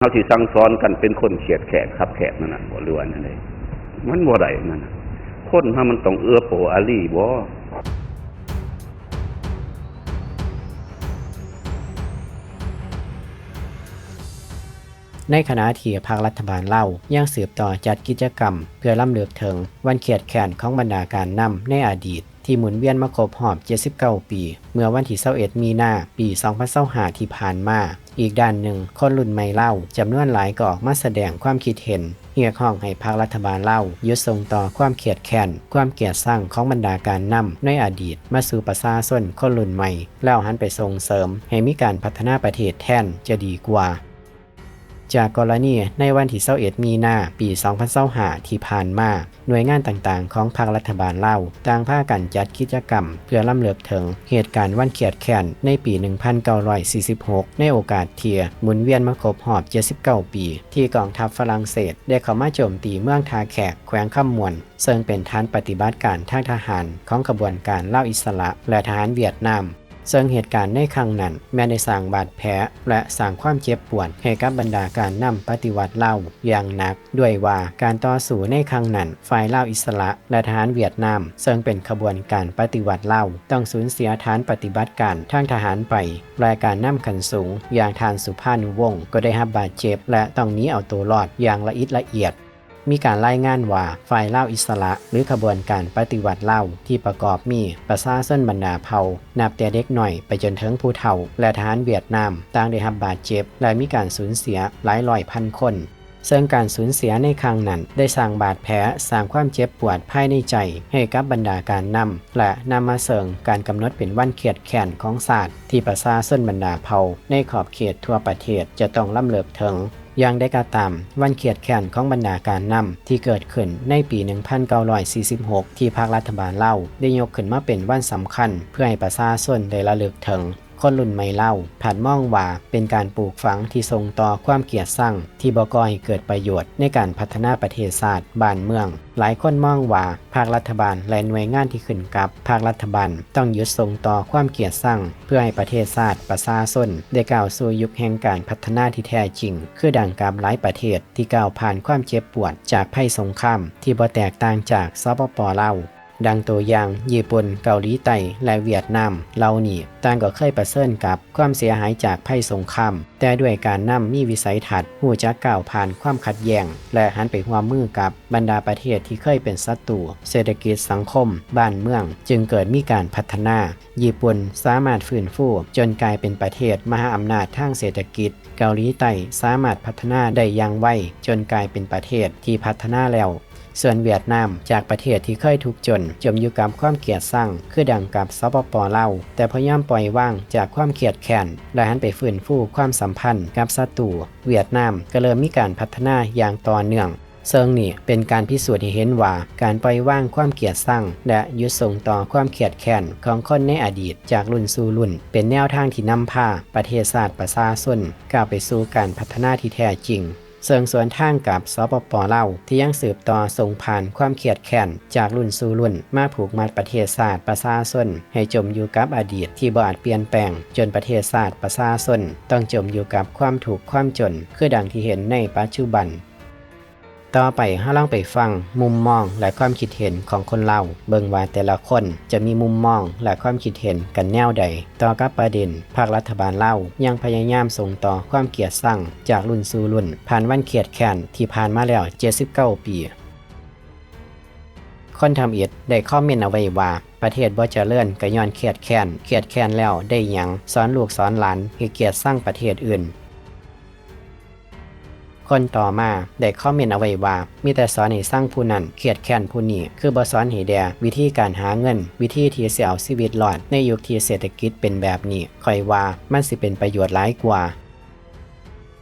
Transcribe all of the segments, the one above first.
ເຮົາຊິສັ່ງສອນກັນເປັນຄົນຂຽດແຂນຄັບແຄບນັ້ນນະບໍ່ ຫຼືວ່າແນວໃດ? ມັນບໍ່ໄດ້ນັ້ນນະ. ຄົນເຮົາມັນຕ້ອງເອື້ອໂປອາຣີບໍ່? ໃນຂະນະທີ່ພັກລັດຖະບານລາວຍັງສືບຕໍ່ຈັດກິດຈະກຳເພື່ອລຳເລິກເຖິງວັນຂຽດແຂນຂອງບັນດາການນຳໃນອະດີດ ທີ່ໝູນວຽນມາຄົບຮອບເຈັດສິບເກົ້າປີ ເມື່ອວັນທີຊາວເອັດ ມີນາ ປີສອງພັນຊາວຫ້າ ທີ່ຜ່ານມາ. ອີກດ້ານໜຶ່ງ, ຄົນລຸ້ນໃໝ່ລາວຈຳນວນຫຼາຍກໍອອກມາສະແດງຄວາມຄິດເຫັນ, ຮຽກຮ້ອງໃຫ້ພັກລັດຖະບານລາວຢຸດສົ່ງຕໍ່ຄວາມຂຽດແຄ້ນ, ຄວາມກຽດຊັງຂອງບັນດາການນຳໃນອະດີດມາສູ່ປະຊາຊົນຄົນລຸ້ນໃໝ່, ແລ້ວຫັນໄປສົ່ງເສີມໃຫ້ມີການພັດທະນາປະເທດແທນຈະດີກວ່າ. ຈາກກໍລະນີໃນວັນທີຊາວເອັດ ມີນາ ປີສອງພັນຊາວຫ້າ ທີ່ຜ່ານມາ, ໜ່ວຍງານຕ່າງໆຂອງພັກລັດຖະບານລາວ ຕ່າງພາກັນຈັດກິດຈະກຳເພື່ອລຳເລິກເຖິງເຫດການວັນຂຽດແຄ້ນໃນປີໜຶ່ງພັນເກົ້າຮ້ອຍສີ່ສິບຫົກ ໃນໂອກາດທີ່ໝູນວຽນມາຄົບຮອບເຈັດສິບເກົ້າປີ ທີ່ກອງທັບຝຣັ່ງເສດໄດ້ເຂົ້າມາໂຈມຕີເມືອງທ່າແຂກ ແຂວງຄຳມ່ວນ ເຊິ່ງເປັນຖານປະຕິບັດການທາງທະຫານຂອງຂະບວນການລາວອິດສະຫຼະ ແລະ ທະຫານຫວຽດນາມ. ເຊິ່ງເຫດການໃນຄັ້ງນັ້ນແມ່ນໄດ້ສ້າງບາດແຜ ແລະ ສ້າງຄວາມເຈັບປວດໃຫ້ກັບບັນດາການນຳປະຕິວັດລາວຢ່າງໜັກ, ດ້ວຍວ່າການຕໍ່ສູ້ໃນຄັ້ງນັ້ນ ຝ່າຍລາວອິດສະຫຼະ ແລະ ທະຫານຫວຽດນາມ ເຊິ່ງເປັນຂະບວນການປະຕິວັດລາວ ຕ້ອງສູນເສຍຖານປະຕິບັດການທາງທະຫານໄປ, ແລະ ການນຳຂັ້ນສູງຢ່າງທ່ານ ສຸພານຸວົງ ກໍໄດ້ຮັບບາດເຈັບ ແລະ ຕ້ອງໜີເອົາໂຕລອດຢ່າງລະອິດລະອຽດ. ມີການລາຍງານວ່າ ຝ່າຍລາວອິດສະຫຼະ ຫຼື ຂະບວນການປະຕິວັດລາວ ທີ່ປະກອບມີປະຊາຊົນບັນດາເຜົ່າ ນັບແຕ່ເດັກນ້ອຍໄປຈົນເຖິງຜູ້ເຖົ້າ ແລະ ທະຫານຫວຽດນາມ ຕ່າງໄດ້ຮັບບາດເຈັບ ແລະ ມີການສູນເສຍຫຼາຍຮ້ອຍພັນຄົນ. ເຊິ່ງການສູນເສຍໃນຄັ້ງນັ້ນ ໄດ້ສ້າງບາດແຜ, ສ້າງຄວາມເຈັບປວດພາຍໃນໃຈໃຫ້ກັບບັນດາການນຳ ແລະ ນຳມາເຊິ່ງການກຳນົດເປັນວັນຂຽດແຄ້ນຂອງຊາດ ທີ່ປະຊາຊົນບັນດາເຜົ່າໃນຂອບເຂດທົ່ວປະເທດຈະຕ້ອງລຳເລິກເຖິງ. ຢ່າງໃດກໍຕາມ, ວັນຂຽດແຄ້ນຂອງບັນດາການນຳທີ່ເກີດຂຶ້ນໃນປີໜຶ່ງພັນເກົ້າຮ້ອຍສີ່ສິບຫົກ ທີ່ພັກລັດຖະບານລາວໄດ້ຍົກຂຶ້ນມາເປັນວັນສຳຄັນ ເພື່ອໃຫ້ປະຊາຊົນໄດ້ລະລຶກເຖິງ, ຄົນລຸ້ນໃໝ່ລາວພັດມອງວ່າເປັນການປູກຝັງທີ່ສົ່ງຕໍ່ຄວາມກຽດຊັງ ທີ່ບໍ່ກໍ່ໃຫ້ເກີດປະໂຫຍດໃນການພັດທະນາປະເທດຊາດບ້ານເມືອງ. ຫຼາຍຄົນມອງວ່າ ພາກລັດຖະບານ ແລະ ໜ່ວຍງານທີ່ຂຶ້ນກັບພາກລັດຖະບານ ຕ້ອງຢຸດສົ່ງຕໍ່ຄວາມກຽດຊັງ ເພື່ອໃຫ້ປະເທດຊາດປະຊາຊົນໄດ້ກ້າວສູ່ຍຸກແຫ່ງການພັດທະນາທີ່ແທ້ຈິງ, ຄືດັ່ງກັບຫຼາຍປະເທດທີ່ກ້າວຜ່ານຄວາມເຈັບປວດຈາກໄພສົງຄາມທີ່ບໍ່ແຕກຕ່າງຈາກ ສປປ ລາວ. ດັ່ງຕົວຢ່າງ, ຍີ່ປຸ່ນ, ເກົາຫຼີໃຕ້ ແລະ ຫວຽດນາມ ເຫຼົ່ານີ້ຕ່າງກໍເຄີຍປະເຊີນກັບຄວາມເສຍຫາຍຈາກໄພສົງຄາມ, ແຕ່ດ້ວຍການນຳມີວິໄສທັດ, ຮູ້ຈັກກ້າວຜ່ານຄວາມຂັດແຍ່ງ ແລະ ຫັນໄປຮ່ວມມືກັບບັນດາປະເທດທີ່ເຄີຍເປັນສັດຕູເສດຖະກິດສັງຄົມບ້ານເມືອງ, ຈຶ່ງເກີດມີການພັດທະນາ. ຍີ່ປຸ່ນສາມາດຟື້ນຟູຈົນກາຍເປັນປະເທດມະຫາອຳນາດທາງເສດຖະກິດ, ເກົາຫຼີໃຕ້ສາມາດພັດທະນາໄດ້ຢ່າງໄວຈົນກາຍເປັນປະເທດທີ່ພັດທະນາແລ້ວ. ສ່ວນຫວຽດນາມ ຈາກປະເທດທີ່ເຄີຍທຸກຈົນ, ຈົມຢູ່ກັບຄວາມກຽດຊັງ ຄືດັ່ງກັບ ສປປ ລາວ, ແຕ່ພໍຍອມປ່ອຍວາງຈາກຄວາມຄຽດແຄ້ນ ແລະ ຫັນໄປຟື້ນຟູຄວາມສຳພັນກັບສັດຕູ, ຫວຽດນາມກໍເລີ່ມມີການພັດທະນາຢ່າງຕໍ່ເນື່ອງ. ເຊິ່ງນີ້ເປັນການພິສູດໃຫ້ເຫັນວ່າ ການປ່ອຍວາງຄວາມກຽດຊັງ ແລະ ຢຸດສົ່ງຕໍ່ຄວາມຄຽດແຄ້ນຂອງຄົນໃນອະດີດຈາກລຸ້ນສູ່ລຸ້ນ ເປັນແນວທາງທີ່ນຳພາປະເທດຊາດປະຊາຊົນກ້າວໄປສູ່ການພັດທະນາທີ່ແທ້ຈິງ. ເຊິ່ງສວນທາງກັບ ສປປ ລາວ ທີ່ຍັງສືບຕໍ່ສົ່ງຜ່ານຄວາມຄຽດແຄ້ນຈາກລຸ້ນສູ່ລຸ້ນ ມາຜູກມັດປະເທດຊາດປະຊາຊົນໃຫ້ຈົມຢູ່ກັບອະດີດທີ່ບໍ່ອາດປ່ຽນແປງ, ຈົນປະເທດຊາດປະຊາຊົນຕ້ອງຈົມຢູ່ກັບຄວາມທຸກຄວາມຈົນ ຄືດັ່ງທີ່ເຫັນໃນປັດຈຸບັນ. ຕໍ່ໄປເຮົາລອງໄປຟັງມຸມມອງ ແລະ ຄວາມຄິດເຫັນຂອງຄົນລາວ ເບິ່ງວ່າແຕ່ລະຄົນຈະມີມຸມມອງ ແລະ ຄວາມຄິດເຫັນກັນແນວໃດ ຕໍ່ກັບປະເດັນພັກລັດຖະບານລາວຍັງພະຍາຍາມສົ່ງຕໍ່ຄວາມກຽດຊັງຈາກລຸ້ນສູ່ລຸ້ນ ຜ່ານວັນຄຽດແຄ້ນທີ່ຜ່ານມາແລ້ວເຈັດສິບເກົ້າປີ. ຄົນທຳອິດໄດ້ຄອມເມັນເອົາໄວ້ວ່າ ປະເທດບໍ່ຈະເລີນກໍຍ້ອນຄຽດແຄ້ນ, ຄຽດແຄ້ນແລ້ວໄດ້ຫຍັງ? ສອນລູກສອນຫຼານໃຫ້ກຽດຊັງປະເທດອື່ນ. ຄົນຕໍ່ມາໄດ້ຄອມເມັນເອົາໄວ້ວ່າ ມີແຕ່ສອນໃຫ້ຊັງຜູ້ນັ້ນ, ຄຽດແຄ້ນຜູ້ນີ້, ຄືບໍ່ສອນໃຫ້ແດ່ວິທີການຫາເງິນ, ວິທີທີ່ຊິເອົາຊີວິດລອດໃນຍຸກທີ່ເສດຖະກິດເປັນແບບນີ້? ຂ້ອຍວ່າມັນຊິເປັນປະໂຫຍດຫຼາຍກວ່າ.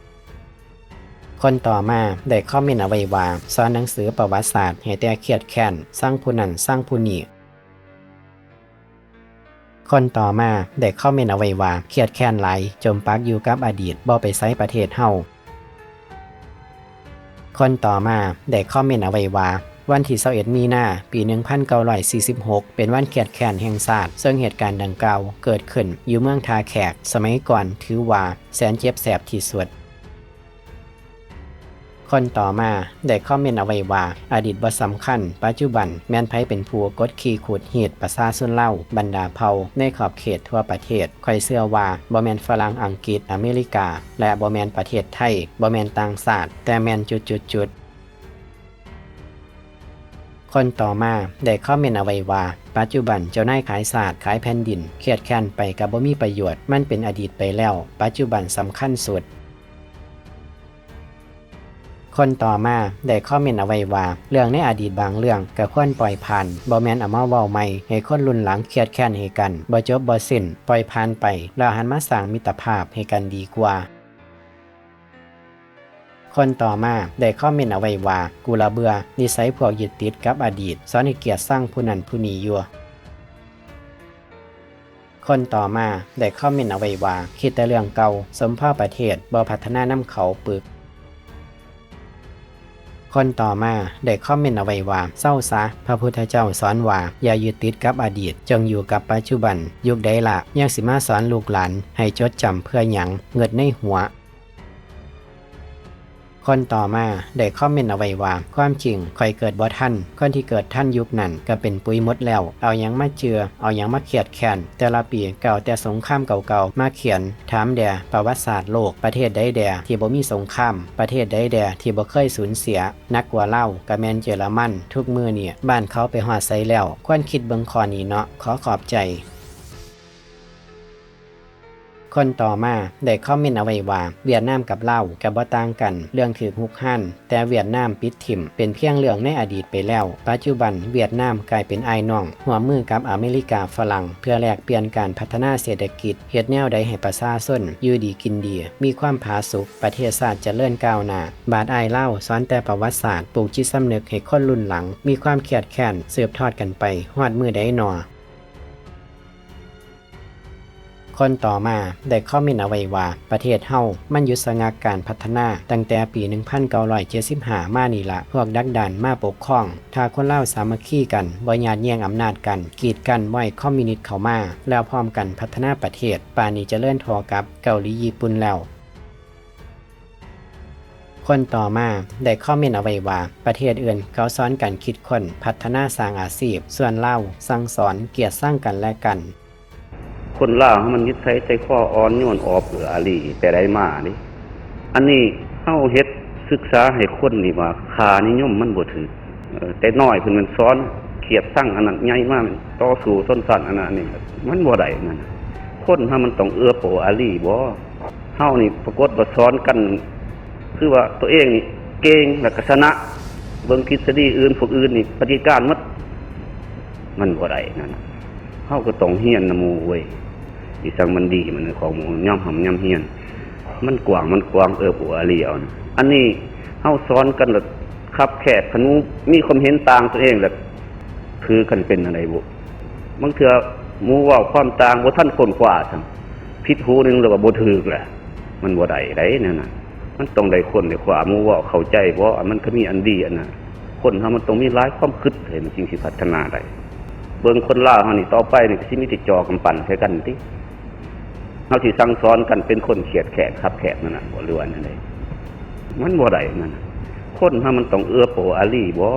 ຄົນຕໍ່ມາໄດ້ຄອມເມັນເອົາໄວ້ວ່າ ສອນໜັງສືປະຫວັດສາດໃຫ້ແຕ່ຄຽດແຄ້ນ, ຊັງຜູ້ນັ້ນ, ຊັງຜູ້ນີ້. ຄົນຕໍ່ມາໄດ້ຄອມເມັນເອົາໄວ້ວ່າ ຄຽດແຄ້ນຫຼາຍ, ຈົມປັກຢູ່ກັບອະດີດ, ບໍ່ໄປໃສປະເທດເຮົາ. ຄົນຕໍ່ມາໄດ້ຄອມເມັນເອົາໄວ້ວ່າ ວັນທີຊາວເອັດ ມີນາ ປີໜຶ່ງພັນເກົ້າຮ້ອຍສີ່ສິບຫົກ ເປັນວັນຄຽດແຄ້ນແຫ່ງຊາດ, ເຊິ່ງເຫດການດັ່ງກ່າວເກີດຂຶ້ນຢູ່ເມືອງທ່າແຂກ, ສະໄໝກ່ອນຖືວ່າແສນເຈັບແສບທີ່ສຸດ. ຄົນຕໍ່ມາໄດ້ຄອມເມັນເອົາໄວ້ວ່າ ອະດີດບໍ່ສຳຄັນ, ປັດຈຸບັນແມ່ນໃຜເປັນຜູ້ກົດຂີ່ຂູດຮີດປະຊາຊົນລາວບັນດາເຜົ່າໃນຂອບເຂດທົ່ວປະເທດ. ຂ້ອຍເຊື່ອວ່າບໍ່ແມ່ນຝຣັ່ງ, ອັງກິດ, ອາເມລິກາ ແລະ ບໍ່ແມ່ນປະເທດໄທ, ບໍ່ແມ່ນຕ່າງຊາດ, ແຕ່ແມ່ນຈຸດໆໆ. ຄົນຕໍ່ມາໄດ້ຄອມເມັນເອົາໄວ້ວ່າ ປັດຈຸບັນເຈົ້ານາຍຂາຍຊາດ, ຂາຍແຜ່ນດິນ, ຄຽດແຄ້ນໄປກໍບໍ່ມີປະໂຫຍດ, ມັນເປັນອະດີດໄປແລ້ວ, ປັດຈຸບັນສຳຄັນສຸດ. ຄົນຕໍ່ມາໄດ້ຄອມເມັນເອົາໄວ້ວ່າ ເລື່ອງໃນອະດີດບາງເລື່ອງກໍຄວນປ່ອຍຜ່ານ, ບໍ່ແມ່ນເອົາມາເວົ້າໃໝ່ໃຫ້ຄົນລຸ້ນຫຼັງຄຽດແຄ້ນໃຫ້ກັນ, ບໍ່ຈົບບໍ່ສິ້ນ, ປ່ອຍຜ່ານໄປ ແລ້ວຫັນມາສ້າງມິດຕະພາບໃຫ້ກັນດີກວ່າ. ຄົນຕໍ່ມາໄດ້ຄອມເມັນເອົາໄວ້ວ່າ ກູລະເບື່ອນິໄສພວກຍຶດຕິດກັບອະດີດ, ສອນໃຫ້ກຽດຊັງຜູ້ນັ້ນຜູ້ນີ້ຢູ່. ຄົນຕໍ່ມາໄດ້ຄອມເມັນເອົາໄວ້ວ່າ ຄິດແຕ່ເລື່ອງເກົ່າ, ສົມພໍປະເທດບໍ່ພັດທະນານຳເຂົາປຶກ. ຄົນຕໍ່ມາໄດ້ຄອມເມັນເອົາໄວ້ວ່າ ເຊົາຊະ, ພະພຸດທະເຈົ້າສອນວ່າ ຢ່າຍຶດຕິດກັບອະດີດ, ຈົ່ງຢູ່ກັບປັດຈຸບັນ. ຍຸກໃດລະ ຍັງຊິມາສອນລູກຫຼານໃຫ້ຈົດຈຳເພື່ອຫຍັງ? ເງິດໃນຫົວ. ຄົນຕໍ່ມາໄດ້ຄອມເມັນເອົາໄວ້ວ່າ ຄວາມຈິງຂ້ອຍເກີດບໍ່ທັນ, ຄົນທີ່ເກີດທັນຍຸກນັ້ນກໍເປັນປຸຍໝົດແລ້ວ, ເອົາຫຍັງມາເຈື່ອ, ເອົາຫຍັງມາຄຽດແຄ້ນ? ແຕ່ລະປີກໍເອົາແຕ່ສົງຄາມເກົ່າໆມາຂຽນ. ຖາມແດ່ ປະຫວັດສາດໂລກ, ປະເທດໃດແດ່ທີ່ບໍ່ມີສົງຄາມ? ປະເທດໃດແດ່ທີ່ບໍ່ເຄີຍສູນເສຍ? ໜັກກວ່າລາວກໍແມ່ນເຢຍລະມັນ, ທຸກມື້ນີ້ບ້ານເຂົາໄປຮອດໃສແລ້ວ? ຄວນຄິດເບິ່ງຂໍ້ນີ້ເນາະ. ຂໍຂອບໃຈ. ຄົນຕໍ່ມາໄດ້ຄອມເມັນເອົາໄວ້ວ່າ ຫວຽດນາມກັບລາວກໍບໍ່ຕ່າງກັນເລື່ອງຖືກຮຸກຮານ, ແຕ່ຫວຽດນາມປິດຖິ້ມເປັນພຽງເລື່ອງໃນອະດີດໄປແລ້ວ. ປັດຈຸບັນຫວຽດນາມກາຍເປັນອ້າຍນ້ອງ, ຮ່ວມມືກັບອາເມລິກາ, ຝຣັ່ງ ເພື່ອແລກປ່ຽນການພັດທະນາເສດຖະກິດ, ເຮັດແນວໃດໃຫ້ປະຊາຊົນຢູ່ດີກິນດີ, ມີຄວາມຜາສຸກ, ປະເທດຊາດຈະເລີນກ້າວໜ້າ. ບາດອ້າຍລາວສອນແຕ່ປະຫວັດສາດ, ປູກຈິດສຳນຶກໃຫ້ຄົນລຸ້ນຫຼັງ, ມີຄວາມຄຽດແຄ້ນ ສືບທອດກັນໄປຮອດມື້ໃດນໍ? ຄົນຕໍ່ມາໄດ້ຄອມເມັນເອົາໄວ້ວ່າ ປະເທດເຮົາມັນຢຸດຊະງັກການພັດທະນາຕັ້ງແຕ່ປີໜຶ່ງພັນເກົ້າຮ້ອຍເຈັດສິບຫ້າມານີ້ລະ, ພວກດັກດານມາປົກຄອງ. ຖ້າຄົນລາວສາມັກຄີກັນ, ບໍ່ຍາດແຍ່ງອຳນາດກັນ, ກີດກັ້ນບໍ່ໃຫ້ຄອມມິວນິດເຂົ້າມາ, ແລ້ວພ້ອມກັນພັດທະນາປະເທດ, ປ່ານນີ້ຈະເລີນທໍ່ກັບເກົາຫຼີຍີ່ປຸ່ນແລ້ວ. ຄົນຕໍ່ມາໄດ້ຄອມເມັນເອົາໄວ້ວ່າ ປະເທດອື່ນເຂົາສອນກັນຄິດຄົ້ນ, ພັດທະນາ, ສ້າງອາຊີບ, ສ່ວນລາວສັ່ງສອນກຽດຊັງກັນແລະກັນ. ຄົນລາວເຮົາມັນນິໄສໃຈຄໍອ່ອນໂຍນ ອອບເອື້ອອາລີແຕ່ໃດມາເດ້. ອັນນີ້ເຮົາເຮັດສຶກສາໃຫ້ຄົນນີ້ວ່າຄ່ານິຍົມມັນບໍ່ຖືກ. ເອີ ແຕ່ນ້ອຍເພິ່ນແມ່ນສອນກຽດຊັງອັນນັ້ນ, ໃຫຍ່ມາແມ່ນຕໍ່ສູ້ຊົນຊັ້ນອັນນັ້ນອັນນີ້, ມັນບໍ່ໄດ້ນັ້ນ. ຄົນເຮົາມັນຕ້ອງເອື້ອໂປອາລີບໍ? ເຮົານີ້ປາກົດວ່າສອນກັນ ຄືວ່າຕົວເອງນີ້ເກັ່ງແລ້ວກໍຊະນະ, ເບິ່ງທິດສະດີອື່ນ, ພວກອື່ນນີ້ປະຕິການໝົດ. ມັນບໍ່ໄດ້ນັ້ນ, ເຮົາກໍຕ້ອງຮຽນນຳໝູ່ເວີຍ. ອີສັງມັນດີ, ມັນຂອງໝູ່ຍອມຮ່ຳຍອມຮຽນ, ມັນກວ້າງ, ມັນກວ້າງ, ເອີ ຜູ້ອາລີເອົາ. ອັນນີ້ເຮົາສອນກັນແລ້ວຄັບແຄບ, ຄັນໝູ່ມີຄວາມເຫັນຕ່າງຕົວເອງແລ້ວ ຖືກັນເປັນແນວໃດບຸ? ບາງເທື່ອໝູ່ເວົ້າຄວາມຕ່າງບໍ່ທັນຄົ້ນຄວ້າຊ້ຳ, ຜິດຫູໜຶ່ງແລ້ວກໍບໍ່ຖືກແຫຼະ. ມັນບໍ່ໄດ້ໃດແນວນັ້ນ, ມັນຕ້ອງໄດ້ຄົ້ນໄດ້ຄວ້າ, ໝູ່ເວົ້າເຂົ້າໃຈບໍ່? ອັນມັນກໍມີອັນດີອັນນັ້ນ. ຄົນເຮົາມັນຕ້ອງມີຫຼາຍຄວາມຄິດ ໃຫ້ມັນຈຶ່ງຊິພັດທະນາໄດ້. ເບິ່ງຄົນລາວເຮົານີ້ ຕໍ່ໄປນີ້ກໍຊິມີແຕ່ຈໍກຳປັ່ນໃສ່ກັນຕິ. ເຮົາຊິສັ່ງສອນກັນເປັນຄົນຄຽດແຄ້ນຄັບແຄບນັ້ນນະບໍ ຫຼືວ່າແນວໃດ? ມັນບໍ່ໄດ້ນັ້ນນະ. ຄົນເຮົາມັນຕ້ອງເອື້ອໂປອາລີບໍ?